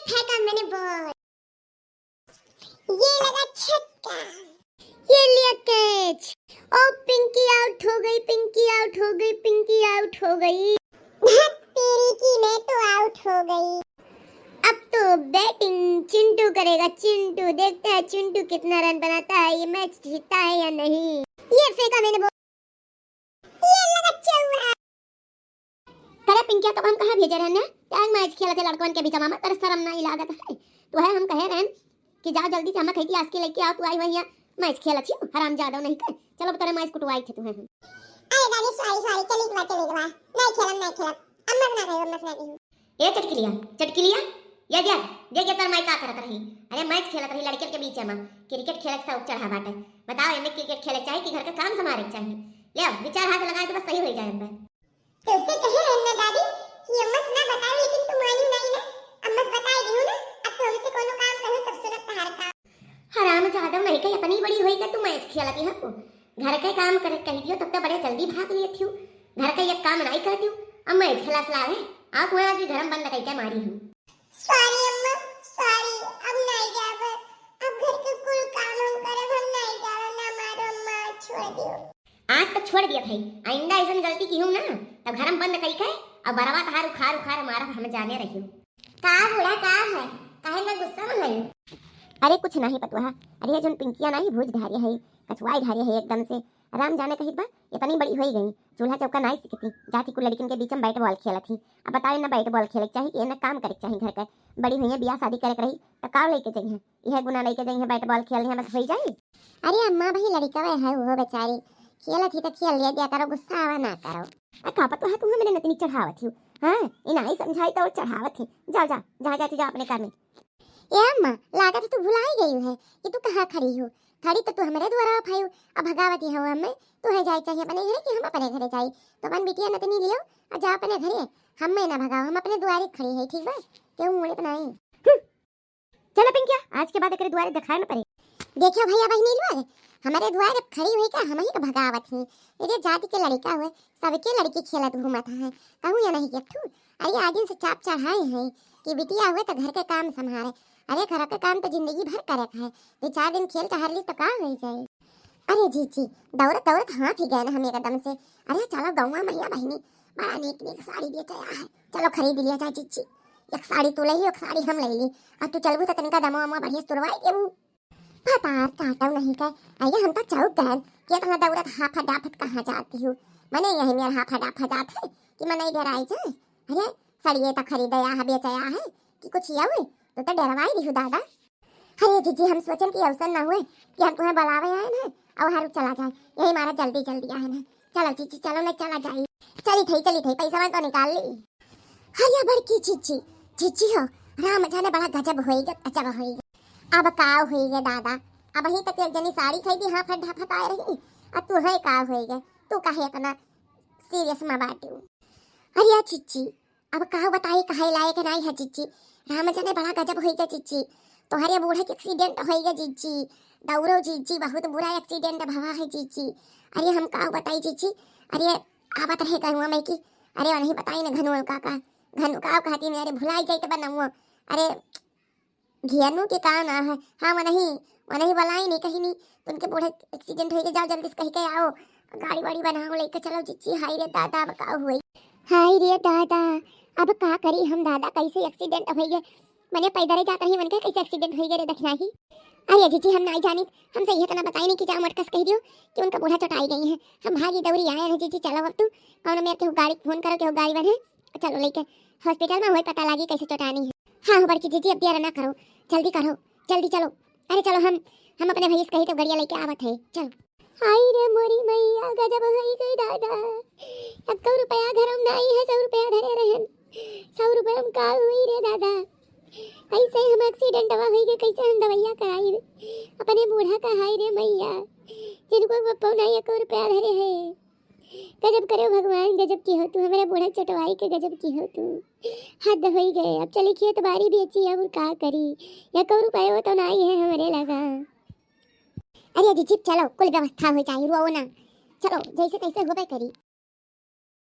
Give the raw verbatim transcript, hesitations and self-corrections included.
फेंका मैंने बॉल। ये लगा छक्का। ये लिया कैच। ओ पिंकी आउट हो गई, पिंकी आउट हो गई, पिंकी आउट हो गई। धत तेरी की, मैं तो आउट हो गई। अब तो बैटिंग चिंटू करेगा, चिंटू। देखते हैं चिंटू कितना रन बनाता है, ये मैच जीतता है या नहीं। ये फेंका मैंने बॉल। ये लगा चौका। करे पिंकिया, तब हम कहाँ भेजे रहने? क्या मैच खेलत है लड़कन के बीच में? तेरे शर्म नहीं लागत है? तो है हम कहे रहन कि जाओ जल्दी से हमें कहती आज के लेके आओ, तू आई हुई है मैच खेलत ही, हराम ज्यादा नहीं कर। चलो तोरे मैच कुटवाई थे तुम्हें हम। अरे दादी, सॉरी सॉरी, चली गवा, चली गवा। नहीं खेलम, नहीं खेलम। अम्मा से ना कहियो, अम्मा से ना कहियो। ए चटकिलिया, चटकिलिया, ये देख, देख ये तोर माई का करत रही। अरे मैच खेलत रही लड़के के बीच में, क्रिकेट खेलत शौक चढ़ा बाटे। बताओ, एमे क्रिकेट खेले चाही कि घर का काम संभाले चाही? ले आओ, विचार हाथ लगाए तो बस सही हो जाए एमे। तुझसे कहे रहन ना दादी कि अम्मा से ना बताओ, लेकिन तू मानी नहीं ना। अम्मा से बताई दियो ना, अब तो हमसे कोनो काम कहो तब सुनब तहार काम। हराम ज्यादा नहीं कही, इतनी बड़ी होई के तू मैच खेलती है को। घर के काम करे कह दियो तब तो बड़े जल्दी भाग लिए थियो। घर का एक काम नहीं कर दियो, अब मैच खेला सलावे। आप वहाँ आज भी घर में बंद करके मारी हूँ। सॉरी अम्मा, सॉरी, अब नहीं जाब। अब घर के कुल काम हम करब, हम नहीं जाब, ना मारो अम्मा, छोड़ दियो। आज तो छोड़ दिया भाई, आइंदा ऐसन गलती की हूँ ना, तब घर में बंद कई के अब बरवा तहार उखाड़ उखाड़ मारब, हम जाने रहियो। का बूढ़ा, का है, काहे ना गुस्सा में है? अरे कुछ नहीं पतुआ, अरे ये जोन पिंकिया नहीं भूज धारे है, कछुआई धारे है एकदम से। राम जाने कहित बा, इतनी बड़ी होई गई, चूल्हा चौका नहीं सीखती, जाती कुल लड़किन के बीच में बैट बॉल खेलत ही। अब बताओ ना बैट बॉल खेले के चाही कि ना काम करे के चाही घर के? बड़ी हुई है, बियाह शादी करे के रही तो का लेके जाई है? यह गुना लेके जाई है, बैट बॉल खेल है, बस होई जाई। अरे अम्मा भाई, लड़का वह है वो बेचारी, खेलत ही तो खेल लिया दिया करो, गुस्सा आवा ना करो। आ का पतोहा तू हमरे नतनी चढ़ावत ही? हाँ, इनाई समझाई तो चढ़ावत ही। जाओ, जा, जा, जा, तू जा अपने काम में। ए अम्मा, लागत है तू भुलाई गई है कि तू कहाँ खड़ी हो। खड़ी तो तू हमरे दुआरा भई, अब भगावत ही हो हमें। तू है जाए चाहिए अपने घरे कि हम अपने घरे जाई? तो अपन बिटिया नतनी लियो और जा अपने घरे, हमें ना भगाओ, हम अपने दुआरे खड़ी है, ठीक बा? क्यों मुड़े बनाई? हम्म। चलो पिंकिया, आज के बाद एकरे दुआरे दिखाए न पड़े। देखियो भैया बहिनी लोग, हमरे दुआरे खड़ी हुई क्या, हम ही के भगावत ही। मेरे जाति के लड़का हुए, सबके लड़की खेलत घूमत है, कहूँ या नहीं एक ठू। अरे आगिन से चाप चढ़ाए हैं कि बिटिया हुए तो घर के काम संभाले। अरे घर के काम तो जिंदगी भर करे के है, दो चार दिन खेल टहर ली तो का हो जाए? अरे जीजी, दौड़त दौड़त हाँफ ही गए ना हम एकदम से। अरे चलो गौवा मैया बहिनी, बड़ा नीक नीक साड़ी बेचे है, चलो खरीद लिया जाए जीजी। एक साड़ी तू ले ली, एक साड़ी हम ले ली, और तू चलबू तो तनिका दमवा अमवा बढ़िया से तुरवाई देबू। भतार काटो नहीं के, अरे हम तो चौक गए कि इतना दौड़त हाफा डाफत कहाँ जाती हूँ, मने यही मेर हाफा डाफा जात है कि मने इधर आई जाए। अरे सड़िए तो खरीदे आ है, बेचे आ है कि कुछ और, तू तो डरवाई दिहू दादा। अरे जीजी, हम सोचन कि अवसर ना हुए कि हम तुम्हें बुलावे आए ना और हारू चला जाए, यही मारा जल्दी जल्दी आए ना। चलो जीजी, चलो ना, चला जाए। चली थई, चली थई, पैसा तो निकाल ली। अरे बड़की जीजी, जीजी हो, राम जाने बड़ा गजब होई गे, गजब होई गे। अब का होई गे दादा, अब ही तक एक जनी साड़ी खरीदी, हाँ फट फट आए रही, अब तू है का होई गे, तू काहे इतना सीरियस में बाटू? अरे जीजी, अब का बताई, कहे लायक नाई है जीजी। राम जाने बड़ा गजब होई गे जीजी। तोहरे बूढ़े के एक्सीडेंट होई गे जीजी। दौड़ो जीजी, बहुत बुरा एक्सीडेंट भवा है जीजी। अरे हम का बताई जीजी, अरे आवत रहे गहुआ में की, अरे वो नहीं बताई ना घनुआ काका, घनु का कहती मैं, अरे भुलाई जाई तो बनाऊँ। अरे घेरनू के का ना है, हाँ वो नहीं, वो नहीं बोलाई नहीं कहीं नहीं, उनके बूढ़े एक्सीडेंट होई गे, जाओ जल्दी से कह के आओ, गाड़ी वाड़ी बनाओ, लेके चलो जीजी। हाय रे दादा, अब का हुई? हाय रे दादा, अब का करी हम दादा, कैसे एक्सीडेंट होई गे, मने पैदल जात रही, उनके कैसे एक्सीडेंट होई गे रे दखिनाही? अरे जीजी हम नहीं जानी, हमसे यह तना बताई नहीं कि जाओ मटकस कह दियो कि उनका बूढ़ा चोटाई गई है। हम भागी दौड़ी आए हैं जीजी, चलो अब तू कौन मेर के गाड़ी फोन करो, के गाड़ी बने, चलो लेके हॉस्पिटल में हुई पता लागी कैसे चोटानी है। हाँ हो बड़की जीजी, अब देर ना करो, जल्दी करो, जल्दी चलो। अरे चलो हम, हम अपने भैया से कही तो गड़िया लेके आवत है, चलो। हाय रे मोरी मैया, गजब होई गई दादा, एको रुपया घर में नहीं है, सौ रुपया धरे रहन, सौ रुपया में का हुई रे दादा? कैसे हम एक्सीडेंट हुआ होई गे, कैसे हम दवाइया कराई अपने बूढ़ा का? हाय रे मैया, जिनको पप्पो नहीं एको रुपया धरे है। गजब करो भगवान, गजब की हो तू, हमरे बूढ़ा चटवाई के गजब की हो तू। हद होई गे, अब चली खेत बाड़ी बेची और का करी, एको रुपयो तो नहीं है हमरे लगा। अरे जीजी चलो, कुल व्यवस्था हो जाई, रो ना, चलो जैसे तैसे होबे करी।